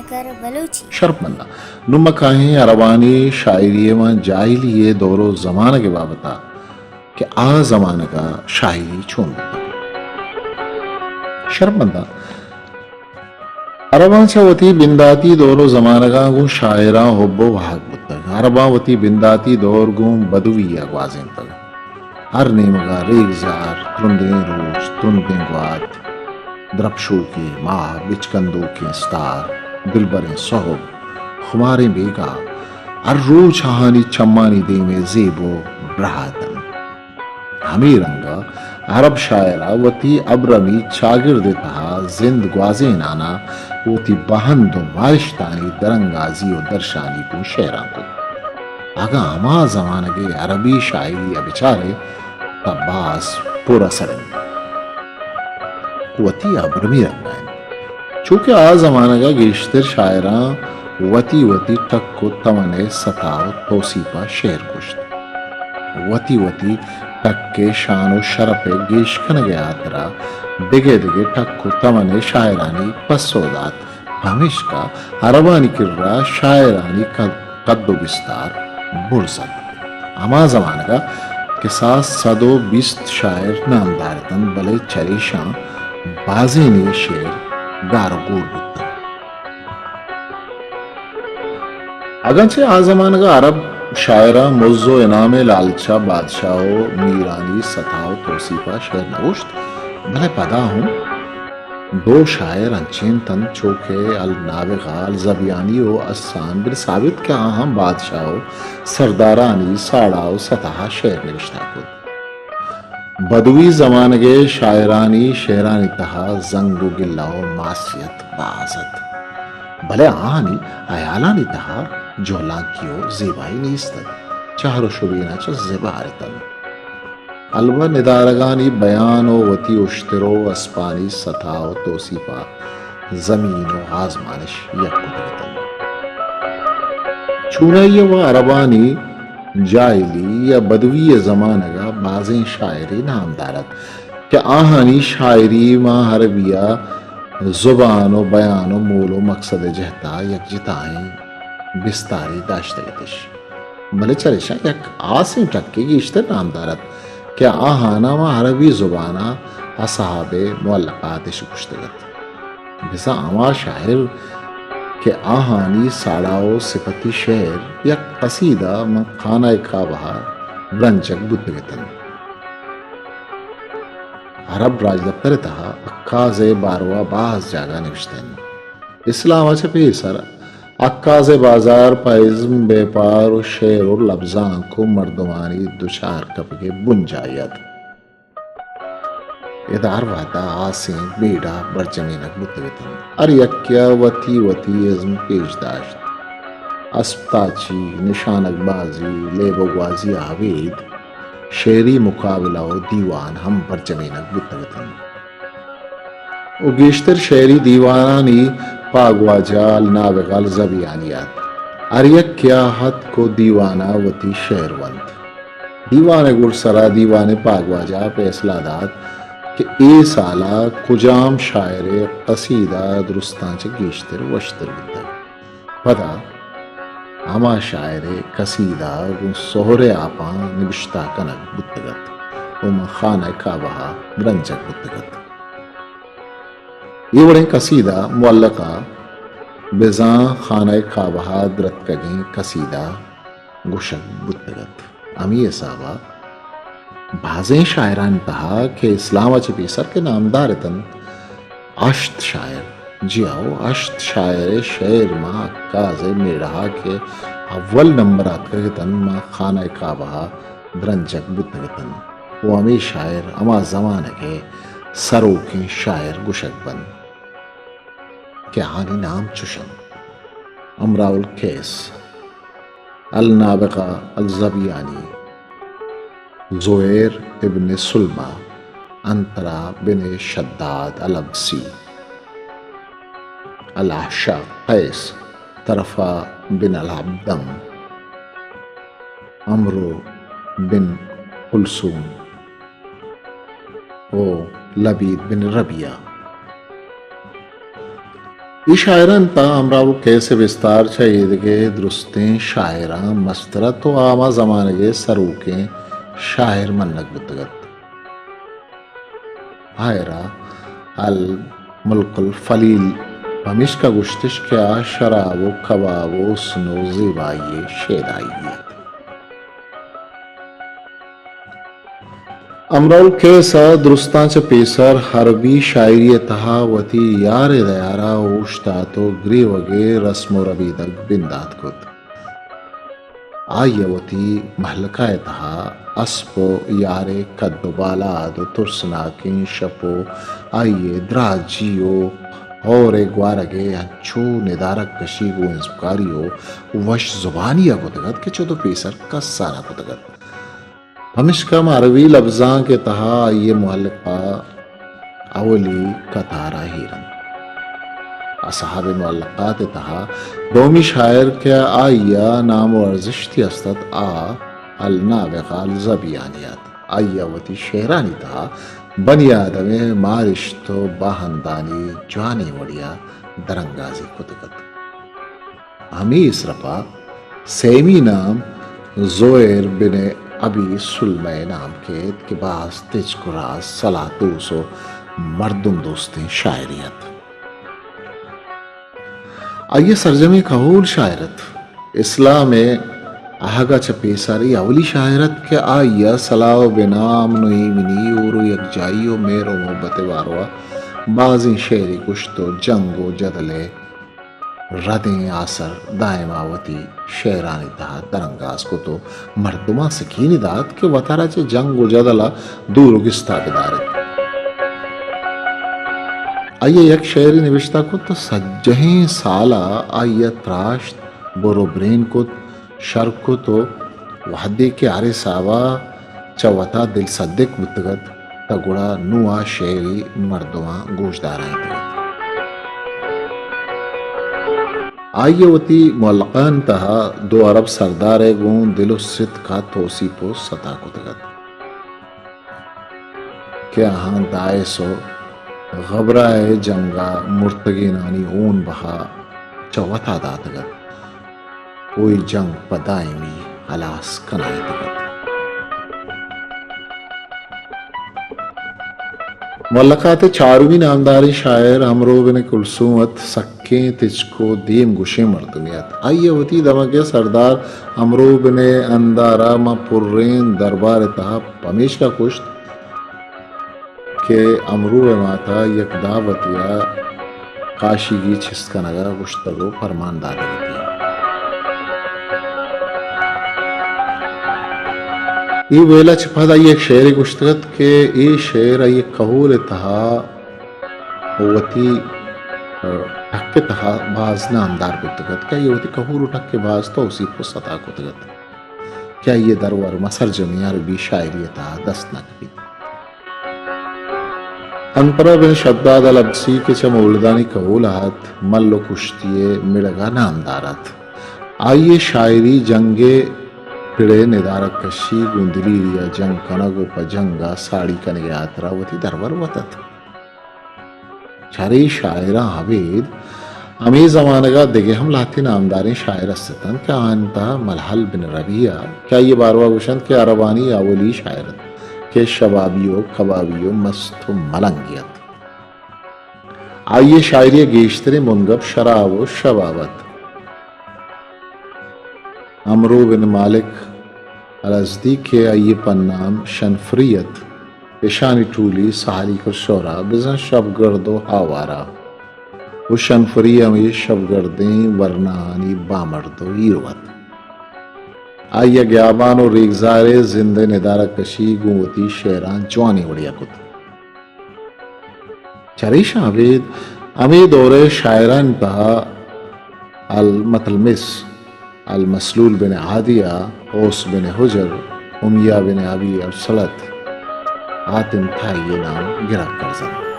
کر بلوچی۔ شرپمنداں، نوں ما کاہیں عربانی شاعری ءِ ماں جاہلی ءِ دور ءُ زمانگ ءِ بابت ءَ کہ آ زمانگ ءَ شاعری چون بوتگ۔ شرپمنداں، عرباں چہ وتی بنداتی دور ءُ زمانگاں گوں شاعراں حب ءُ واہگ بوتگ۔ عرباں وتی بنداتی دور گوں بدوی ءَ گوازینتگ۔ ہر نیمگ ءَ ریگزار، ترندیں روچ، تندیں گوات، درپشوکیں ماہ، بچکندوکیں ستار، دلبریں سہب، خماریں بیگاہ، ہر روچ آہانی چمانی دیم ءَ زیب ءُ براہ اتنت۔ ہمے رنگ ءَ عرب شاعر ءَ وتی ابرمی چاگرد ءِ تہا زند گوازینان ءَ وتی بہند ءُ مارشتانی درانگازی ءُ درشانی گوں شعراں کت۔ اگاں ہما زمانگ ءِ عربی شاعری ءَ بچارئے، تہ باز پر اثر انت۔ وتی ابرمی رنگ ءَ انت۔ چونکہ آ زمانگ ءَ گیشتر شاعراں وتی وتی ٹک ءُ تمن ءِ ستا ءُ توسیپ ءَ شعر گوشت۔ وتی وتی ٹک ءِ شان ءُ شرپ ءِ گیش کنگ ءِ ہاترا دگہ دگہ ٹک ءُ تمن ءِ شاعرانی پسو دات۔ پمیشکا عربانی کرا شاعرانی قد، قد ءُ بستار برز ات۔ ہما زمانگ ءَ کساس سد ءُ بیست شاعر نامدار اتنت، بلے چریشاں بازینے شعر گار ءُ گور بوتنت۔ اگاں چہ آ زمانگ ءَ عرب شاعراں مز ءُ انعام ءِ لالچ ءَ بادشاہ ءُ میرانی ستا ءُ توسیپ ءَ شعر نہ گوشت، بلے پدا ہوں دو شاعر انچیں اتنت، چو کہ النابغہ الزبیانی ءُ حسان بن ثابت، کہ آہاں بادشاہ ءُ سردارانی ساڑا ءُ ستا ءَ شعر نبشتہ کت۔ بدوی زمانگ ءِ شاعرانی شعرانی تہا زنگ ءُ گلہ ءُ ماسیت باز ات، بلے آہانی ہیالانی تہا جہلانکی ءُ زیبائی نیست ات۔ چہر ءُ شبین ءَ چہ زبہر اتنت۔ البت ندارگانی بیان ءُ وتی اشتر ءُ اسپانی ستا ءُ توسیپ ءَ زمین ءُ آزمانش یک کتگ اتنت۔ چونائی ءَ وَ عربانی جاہلی یا بدوی ءِ زمانگ ءَ بازیں شاعرے نامدار ات کہ آہانی شاعری ماں عربی ءِ زبان ءُ بیان ءُ مول ءُ مقصد ءِ جہت ءَ یک جتائیں بستارے داشتگ اتش۔ بلے چریشاں یک ہاسیں ٹکے گیشتر نامدار ات کہ آہاناں ماں عربی زبان ءَ اصحاب معلقات اش گوشتگ ات۔ بزاں ہما شاعر کہ آہانی ساڑا ءُ صفتی شعر، یک قصیدہ من خانہ کعبہ ءَ برنجگ بوتگ اتنت۔ عرب راجدپتر ءِ تہا عکاز ءِ باروا باز جاگہ نبشتہ انت۔ اسلام ءَ چہ پیسر عکاز ءِ بازار پہ ازم، بیپار ءُ شعر ءُ لبزانک ءُ مردمانی دچار کپگ ءِ بنجاہے ات۔ ادا ہر وہد ءَ ہاسیں بیڑہ برجمینگ بوتگ اتنت۔ ہر یکے ءَ وتی وتی ازم پیش داشت۔ اسپ تاچی، نشانگ بازی، لیب ءُ گوازی ءَ ابید شعری مقابلہ ءُ دیوان ہم برجمینگ بوتگ اتنت۔ ءُ گیشتر شعری دیوانانی پاگواجہ النابغہ الزبیانی ات۔ ہر یکے ءَ اتک ءُ دیوان ءَ وتی شعر ونت۔ دیوان ءِ گڈسرا دیوان ءِ پاگواجہ ءَ پیسلہ دات کہ اے سال ءَ کجام شاعر ءِ قصیدہ درستاں چہ گیشتر وشتر بوتگ۔ پدا ہما شاعر ءِ قصیدہ گوں سہر ءِ آپاں نبشتہ کنگ بوتگ ات ءُ ماں خانہ کعبہ ءَ برنجگ بوتگ ات۔ اے وڑیں قصیدہ معلقہ بزاں خانہ کعبہ ءَ درتکگیں قصیدہ گوشگ بوتگ ات۔ ہمے حساب ءَ بازیں شاعرانی تہا کہ اسلام ءَ چہ پیسر کہ نامدار اتنت، ہشت شاعر، جی ہو، ہشت شاعر ءِ شعر ماں عکاز ءِ میڑہ ءَ کہ اول نمبر ءَ اتکگ اتنت، ماں خانہ کعبہ ءَ درنجگ بوتگ اتنت ءُ ہمے شاعر ہما زمانگ ءِ سروکیں شاعر گوشگ بنت کہ آہانی نام چش انت: امرؤ القیس، النابغہ الزبیانی، زہیر ابن سلمہ، عنترہ بن شداد العبسی، الاحشا قیس، طرفہ بن العبدم، عمرو بن کلثوم، ءُ لبید بن ربیعہ۔ اے شاعر انت تاں امراؤل قیس ءِ بستار چہ ایدگہ درستیں شاعراں مستر ات ءُ آ ہما زمانگ ءِ سروکیں شاعر منگ بوتگ ات۔ آئرا الملک الفلیل پمیشکا گوشتش کہ آ شراب ءُ کباب ءُ حسن ءُ زیبائی ءِ شیدائی ات۔ امراؤل قیس ءَ درستاں چہ پیسر عربی شاعری ءِ تہا وتی یار ءِ دیار ءَ اوشتات ءُ گریوگ ءِ رسم ءُ ربیدگ بندات کت۔ آئی ءَ وتی مہلکہ ءِ تہا اسپ ءُ یار ءِ کد ءُ بالاد ءُ ترسناکیں شپ ءُ آئی ءِ دراجی ءُ ہور ءِ گوارگ ءِ انچو ندارگ کشی گوں ازمکاری ءُ وش زبانی ءَ کتگ ات کہ چد ءُ پیسر کس ءَ نہ کتگ ات۔ پمشکا ما عربی لبزانک ءِ تہا آئی ءِ مؤلفہ اولی قطار ءَ ایر انت۔ اصحاب مؤلفات ءِ تہا دومی شاعر کہ آئی ءَ نام ءُ ارزشتی است ات، آ النابغہ الزبیانی ات۔ آئی ءَ وتی شعرانی تہا بنی آدم ءِ مارشت ءُ باہندانی جوانیں وڑے ءَ درانگازی کتگ ات۔ ہمے اسرپ ءَ سیمی نام زہیر بن ابی سلمہ ءِ نام کیت کہ باز تچک ءُ راز، سلاہ دوست ءُ مردم دوستیں شاعرے ات۔ آئی ءِ سرجمیں کہول شاعر ات۔ اسلام ءِ آہگ ءَ چہ پیسر اے اولی شاعر ات کہ آئی ءَ صلاح ءُ بناء، امن ءُ ایمنی، ہور ءُ یکجائی ءُ مہر ءُ محبت ءِ باروا بازیں شعرے گوشت ءُ جنگ ءُ جدل ءِ ردیں آسر دائم ءَ وتی شعرانی تہا درانگاز کت ءُ مردماں سکین دات کہ وتارا چہ جنگ ءُ جدل ءَ دور ءُ گستا بدار ایت۔ آئی ءَ یک شعرے نبشتہ کت، سجہیں سال ءَ آئی ءَ تراشت، بر ءُ برین کت، شر کت ءُ وہدے کہ ہر حساب ءَ چہ وتا دل صدق بوتگ ات، تہ گڑا نوں آ شعرے مردماں گوشدارائینتگ ات۔ آئی ءَ وتی مؤلفہانی تہا دو عرب سردار ءِ گوں دل ءُ ستک ءَ توسیپ ءُ ستا کتگ ات کہ آہاں داعش ءُ غبرہ ءِ جنگ ءَ مرتگینانی ہون بہا چہ وتا داتگ ات ءُ اے جنگ پہ دائمی ہلاس کنائینتگ ات۔ مؤلفات ءِ چارمی نامداریں شاعر امرو بن کلثوم ات۔ سکیں تچک ءُ دیم گوشیں مردمے ات۔ آئی ءَ وتی دمگ ءِ سردار امرو بن اندار ءَ ماں پریں دربار ءِ تہا پمیشکا کشت کہ امرو ءِ مات ءَ یک دعوتے ءَ کاشیگی چست کنگ ءَ گوشتگ ءُ پرمان داتگ ات۔ اے ویل ءَ چہ پد آئی ءَ یک شعرے گوشتگ ات کہ اے شعر آئی ءِ کہول ءِ تہا وتی ٹک ءِ تہا باز نامدار بوتگ ات کہ آئی ءَ وتی کہول ءُ ٹک ءَ باز توسیپ ءُ ستا کتگ ات کہ آئی ءِ درور ماں سرجمیں عربی شاعری ءِ تہا دست نہ کپیت۔ انطرہ بن شداد العبسی کہ چہ مولدانی کہول ءَ ات، مل ءُ کشتی ءِ مڑگ ءَ نامدار ات۔ آئی ءِ شاعری جنگ ءِ پڑ ءِ ندارگ کشی گوں دلیری ءَ جنگ کنگ ءُ پہ جنگ ءَ ساڑی کنگ ءِ ہاترا وتی درور وت ات۔ چرے شاعراں ابید ہمے زمانگ ءَ دگہ ہم لہتے نامداریں شاعر است اتنت کہ آیانی تہا ملہل بن ربیعہ کہ آئی ءِ باروا گوشنت کہ عربانی اولی شاعر ات کہ شبابی ءُ کبابی ءُ مست ءُ ملنگے ات۔ آئی ءِ شاعری ءِ گیشتریں بنگپ شراب ءُ شباب ات۔ امرو بن مالک الازدی کہ آئی ءِ پنام شنفری ات، اشانی ٹولی سالیک الشعراء، بزاں شبگرد ءُ آوارہ ءُ شنفری ہمے شبگردیں ورناہانی بامرد ءُ ہیرو ات۔ آئی ءَ گیابان ءُ ریگزار ءِ زند ءِ ندارگ کشی گوں وتی شعراں جوانیں وڑے ءَ کت۔ چریشاں ابید ہمے دور ءِ شاعرانی تہا المتلمس، المسلول بن عادیہ، اوس بن حجر، امیہ بن ابی ارسلت، حاتم طائی ءِ نام گرگ کرزنت۔